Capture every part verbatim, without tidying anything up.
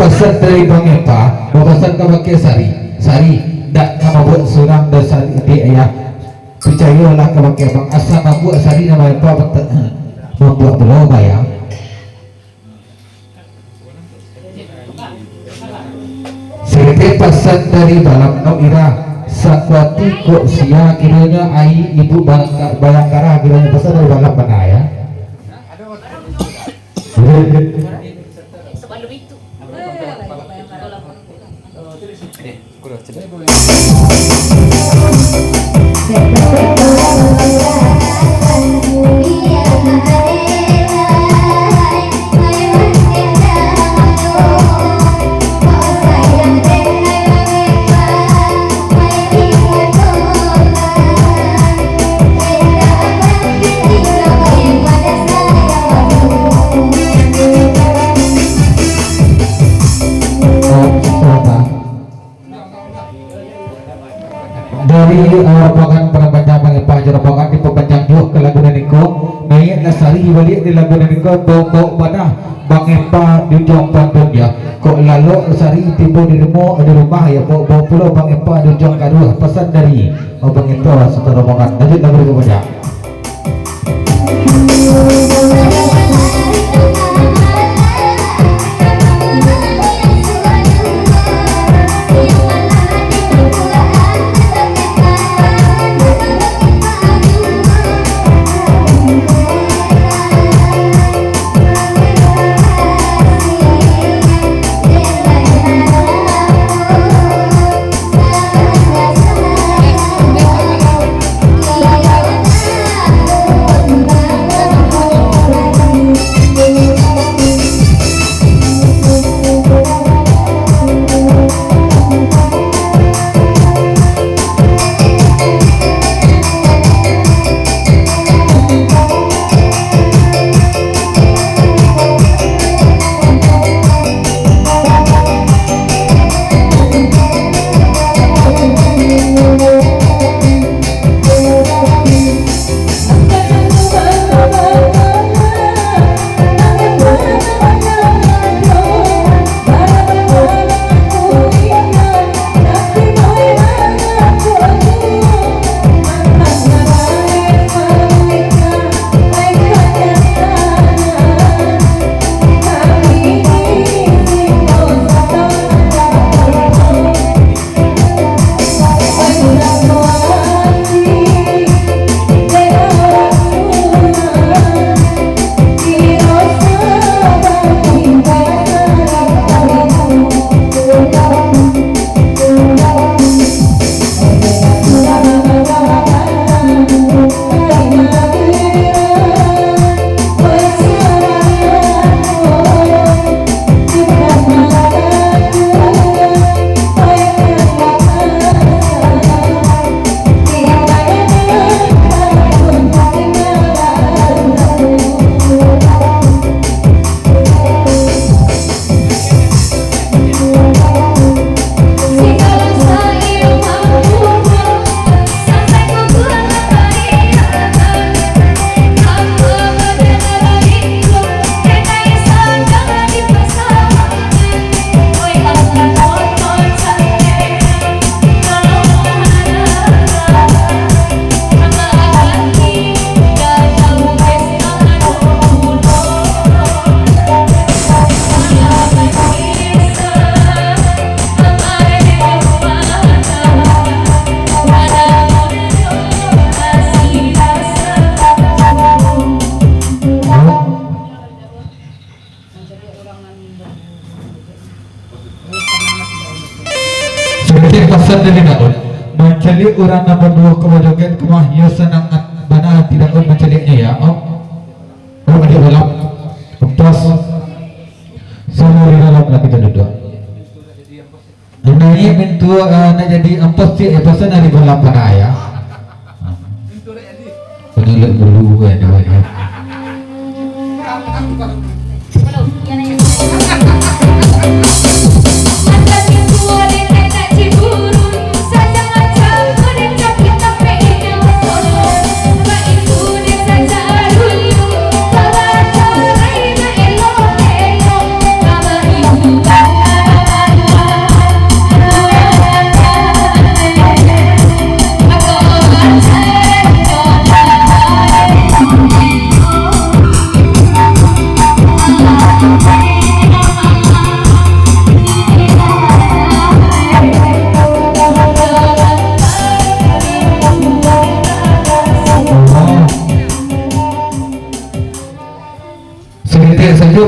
Pasan dari Bang Epa, bapasan kabake Sari. Sari, ndak ka mambuek surang doh Sari, dek ayah. Picayolah kabake Bang, asa mambuek Sari nan Bang Epa bete-, mambuek pulo bayang. Sari pasan dari Balam, Nok Ira, sakuati kok sia kironyo ai ibu bayangka-, bayangkara kironyo pasan dari Balam bana, ya. Sebelum itu. Dari, eh, rombongan Padang Panjang, Bang Epa jo rombongan dipapanjang juo ka lagu nan iko. Naiaklah Sari baliak di lagu nan iko, baok-baok bana Bang Epa di ujuang pantun, ya. Kok lalok Sari tibo di rumah, di rumah, ya, baok-baok pulo Bang Epa di ujuang karuah. Pasan dari, eh, Bang Epa sarato rombongan. Lanjut lagu nan iko, Bang. Saketek pasan dari Daud, mancaliak urang nan baduo ka bajoget, ka mah, iyo sanang bana ati Daud mancaliaknyo, ya. Oh. Oh, di dalam. Pas. Suruh di dalam lah kita duduk. Naiak mintuo, eh, nak jadi ampas cik, eh, pasan dari Balam bana, ya. Penyulut bulu, eh, dia ni.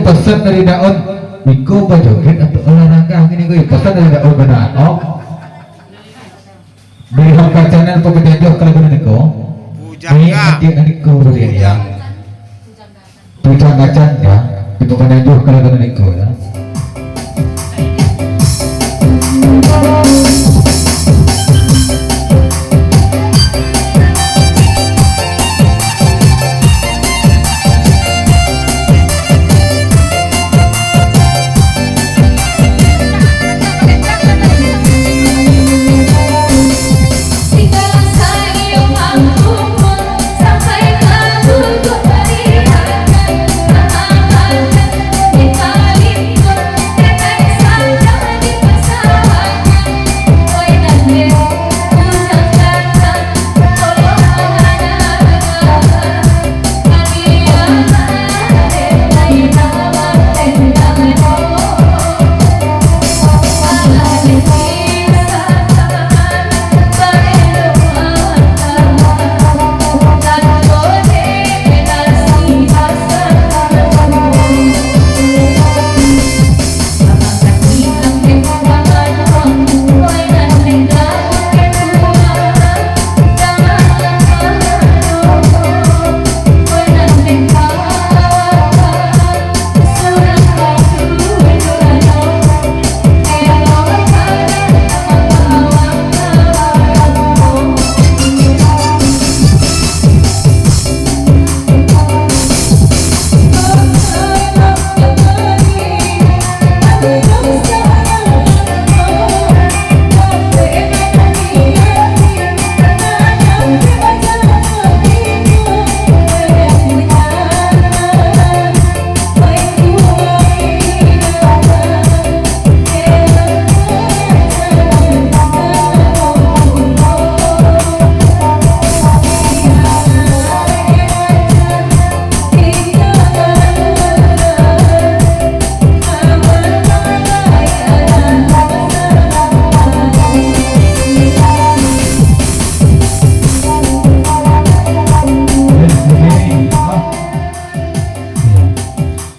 Pesan dari Daun, iko bajoget atau olahraga kini ko? Pesan dari Daun bana, oh. Dari Hamka Channel, pamanjang ka lagu nan iko. Ni adiak nan iko, Bujangga. Bujangga. Bujangga Chan, ya. Dipamanjang ka lagu nan iko, ya.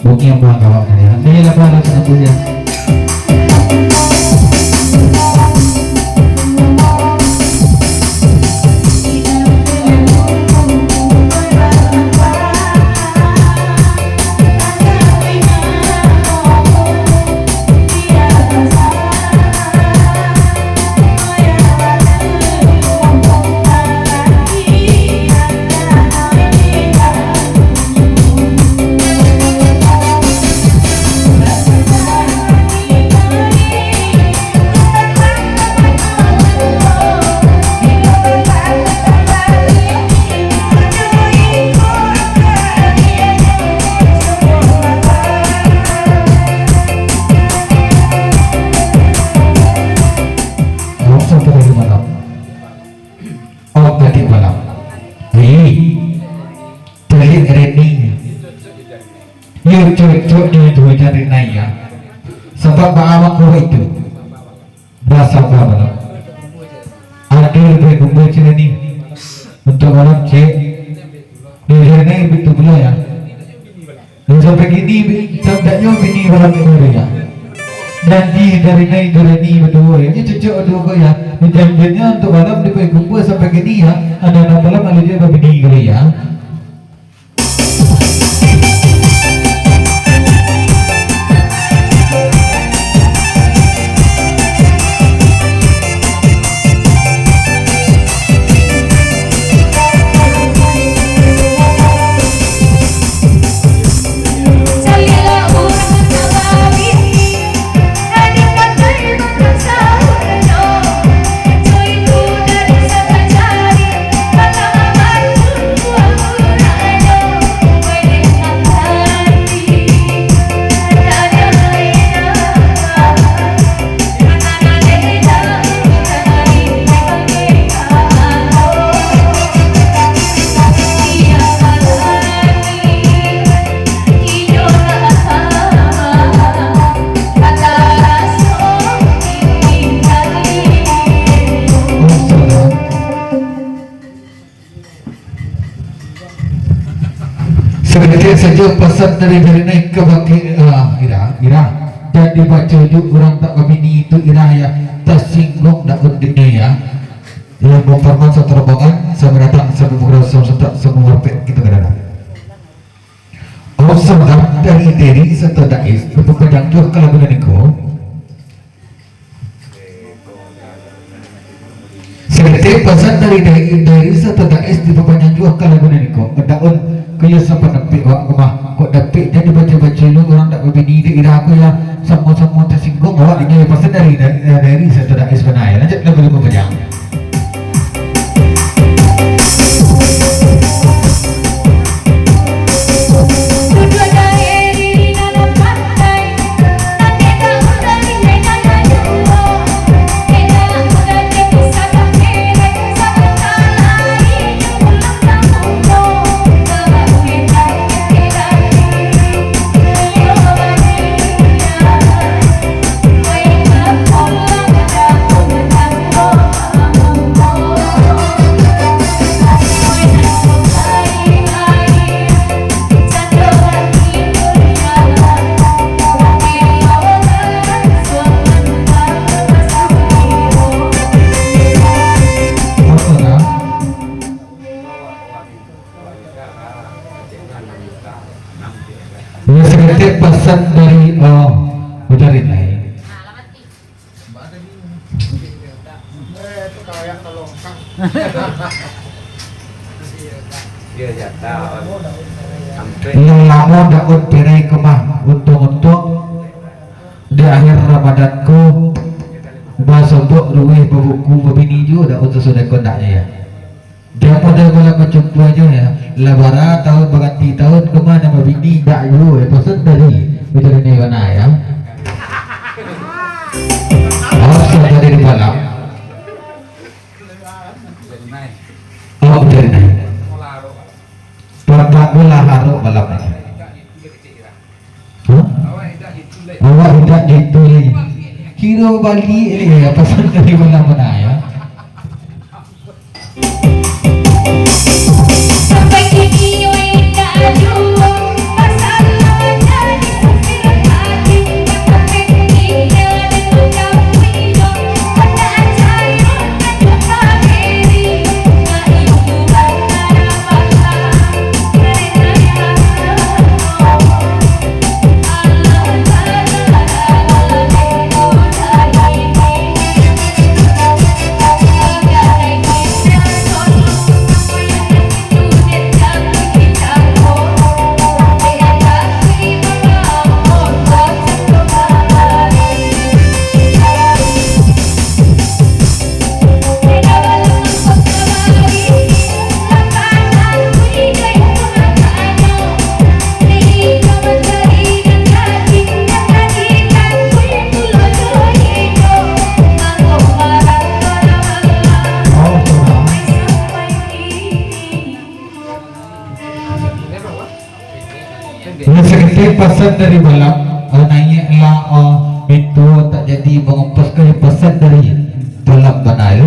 Bukit yang buang kawak tadi. Nanti lah, Pak, ada satu ya. Om Santri Malam. Om Gadih Malam. Ih, Telik Reni. Yo cocok di itu cari nai ya. Sebab baa mangko itu. Basamba malam. Ado labiah kumpul cik ni. Untuk malam cik. Di sini betul pula ya. Dan sampai kini, tandaknyo bini malam ni ya. Nanti dari nai dari ni berdua ya. Ini cocok dua ko ya. Ini janjiannya untuk malam di kumpul sampai kini ya. Ado nan malam ado juo babini kali ya. Sajo pasan dari Zarinai ka bakeh, ah, Ira, Ira. Jan dibaco jo urang tak babini tu, Ira, ya. Tasingguang dak undiknyo, ya. Ya, Bang Parman, satu rombongan, selamat datang, selamat bergerak, selamat sentak, selamat berpek, kita ke dalam. Om Salam dari Deri Sato Dais, dipapanjang juo ka lagu nan iko. Saketek pasan dari Dai-, Dai Risa Tadais dipapanjang juo ka lagu nan iko. Daun, kuyo sapandampek awak ko mah. Kok dapek jan dibaco-baco lu, urang dak babini dek ira ko ya. Samo-samo tasingguang awak dek pasan dari Da-, Dai Risa Tadais bana ya. Lanjut lagu dipapanjang. Ya, saketek pasan dari, oh, ujarin lai. Lah lamo Daun Perai ko mah, untuang-untuang di akhir Ramadan ko basobok ruweh, babuku, babini juo Daun sasudah kondaknyo ya. Jan model bulan bacumpuanyo ya, lah bara taun baganti taun, kama nan babini indak juo, eh, pasan dari Ujarinai bana ya. Awas lah tadi di malam. Oh, Ujarinai. Pantang bola harok malam ni. Hah? Awak indak gitu lai. Kiro baliak lai, ya, pasan dari mana-mana, ya. Ini saketek pasan dari Balam, eh, naiaklah, eh, mintuo tak jadi mangompos ka pasan dari Balam bana, ya.